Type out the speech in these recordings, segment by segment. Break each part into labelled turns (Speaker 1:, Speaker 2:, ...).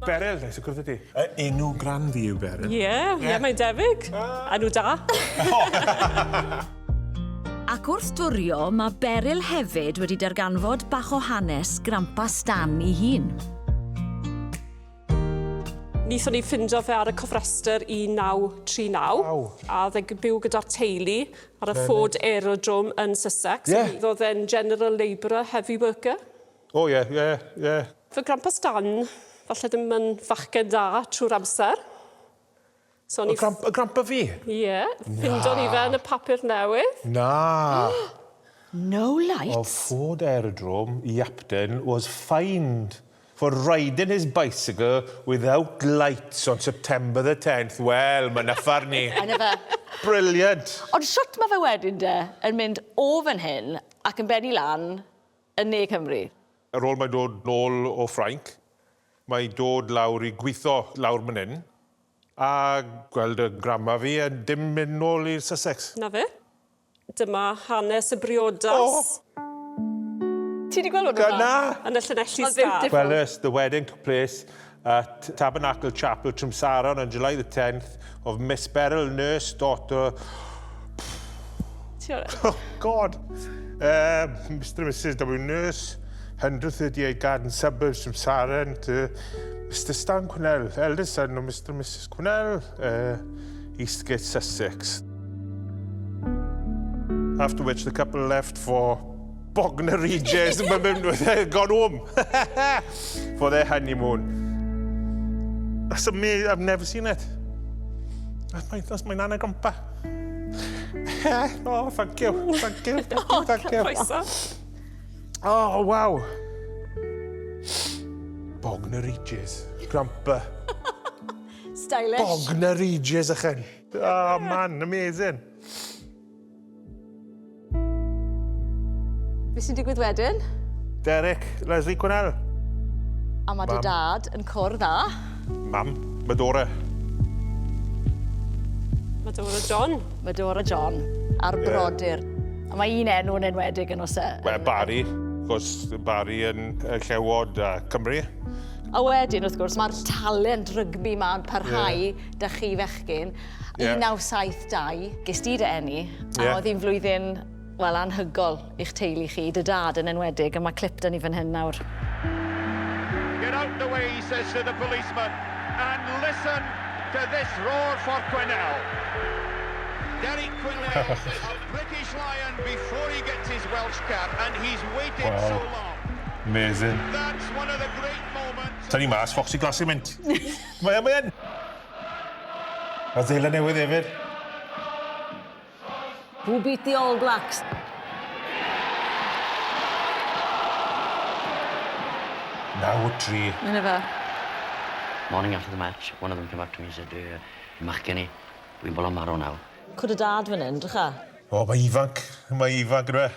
Speaker 1: Beryl, neis i cwrdd â ti. Enw gran fi yw Beryl.
Speaker 2: Ie, ie, mae'n debyg. Enw da.
Speaker 3: Ac wrth dwrio, mae Beryl hefyd wedi darganfod bach o hanes Grandpa Stan ei hun.
Speaker 2: Wnaethon ni ffindo fe ar y cofrestr 1939.
Speaker 1: Waw.
Speaker 2: A oedd e'n byw gyda'r teulu ar y Ford Aerodrome yn Sussex.
Speaker 1: Ie.
Speaker 2: Oedd e'n general labourer, heavy worker.
Speaker 1: O ie, ie, ie.
Speaker 2: Fy Grandpa Stan, falle ddim yn fachgen da trwy'r amser. So o'n i...
Speaker 1: Y gramp, y grandpa fi?
Speaker 2: Ie, ffindo ni fe yn y papur newydd.
Speaker 1: Na.
Speaker 3: No lights?
Speaker 1: Of Ford Aerodrome, Yapton was fined for riding his bicycle without lights on September the 10th. Wel, mae 'na ffarn ni.
Speaker 4: Yna fe.
Speaker 1: Brilliant.
Speaker 4: Ond shwt mae fe wedyn de, yn mynd o fan hyn ac yn bennu lan yn ne Cymru?
Speaker 1: Ar ôl mae'n dod nôl o Ffrainc, mae'n dod lawr i gwitho lawr man hyn, a gweld y grandma fi yn dim mynd nôl i'r Sussex.
Speaker 2: 'Na fe. Dyma hanes y briodas.
Speaker 1: O!
Speaker 4: Ti 'di gweld hwn o'r blaen?
Speaker 1: Na!
Speaker 2: Yn y Llanelli
Speaker 4: Mae'n
Speaker 2: Star.
Speaker 4: beautiful.
Speaker 1: Well, yes, the wedding took place at Tabernacle Chapel, Trimsaran on July the 10th of Miss Beryl Nurse, daughter...
Speaker 2: Ti ar-
Speaker 1: Oh, God! Mr and Mrs W Nurse, 138 Garden Suburbs, Trimsaran, to Mr Stan Quinnell, eldest son of Mr and Mrs Quinnell, Eastgate, Sussex. After which the couple left for Bognor Regis, gone home for their honeymoon. That's amazing, I've never seen it. That's my nana grandpa. Oh, thank you, thank you, thank you, thank you.
Speaker 2: Croeso.
Speaker 1: Oh, wow. Bognor Regis, grandpa.
Speaker 4: Stylish.
Speaker 1: Bognor Regis, ychen. Oh, man, amazing.
Speaker 4: Be sy'n digwydd wedyn?
Speaker 1: Derek, Leslie Quinnell.
Speaker 4: A mae dy dad yn cwrdd â...
Speaker 1: Mam, Medora.
Speaker 2: Medora John.
Speaker 4: Medora John, a'r brodyr. A mae un enw yn enwedig yn oes e?
Speaker 1: Wel, Barry. Cos Barry yn Llewod a Cymru.
Speaker 4: A wedyn, wrth gwrs, mae'r talent rygbi ma'n parhau 'da chi fechgyn. 1972, ges di dy eni, a oedd hi'n flwyddyn, wel, anhygol i'ch teulu chi, dy dad yn enwedig, a mae clip 'da ni fan hyn nawr.
Speaker 5: Get out the way, he says to the policeman, and listen to this roar for Quinnell. Derek Quinnell, a British Lion before he gets his Welsh cap, and he's waited so long.
Speaker 1: Amazing.
Speaker 5: That's one of the great moments.
Speaker 1: Tynnu mas, Foxy Glassy Mint. Mae e, mae e'n. A Seland Newydd hefyd.
Speaker 4: Who beat the All Blacks?
Speaker 1: 9-3.
Speaker 4: Yna fe.
Speaker 6: Morning after the match, one of them came up to me and said, uh, machgen i, wi'n bolon marw nawr.
Speaker 4: Cwrdd y dad fan hyn, drycha.
Speaker 1: O, mae ifanc. Mae ifanc, ydw e.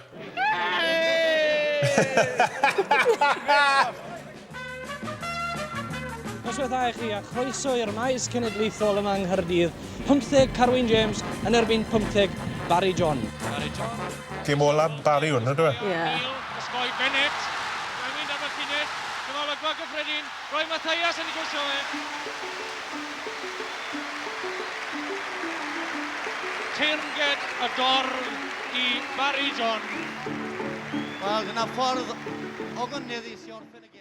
Speaker 7: Noswaith dda i chi a chroeso i'r maes cenedlaethol yma yng Nghaerdydd. 15 Carwyn James yn erbyn 15 Barry John. Barry John.
Speaker 1: Gêm ola Barry hwn, ydw e?
Speaker 4: Ie.
Speaker 7: Osgoi Bennett. Mae'n mynd am y llinell. Dyma olygfa gyffredin. Roy Mathias yn ei gwrsio fe. Teyrnged y dorf i Barry John.
Speaker 8: Wel, dyna ffordd ogoneddus i orffen y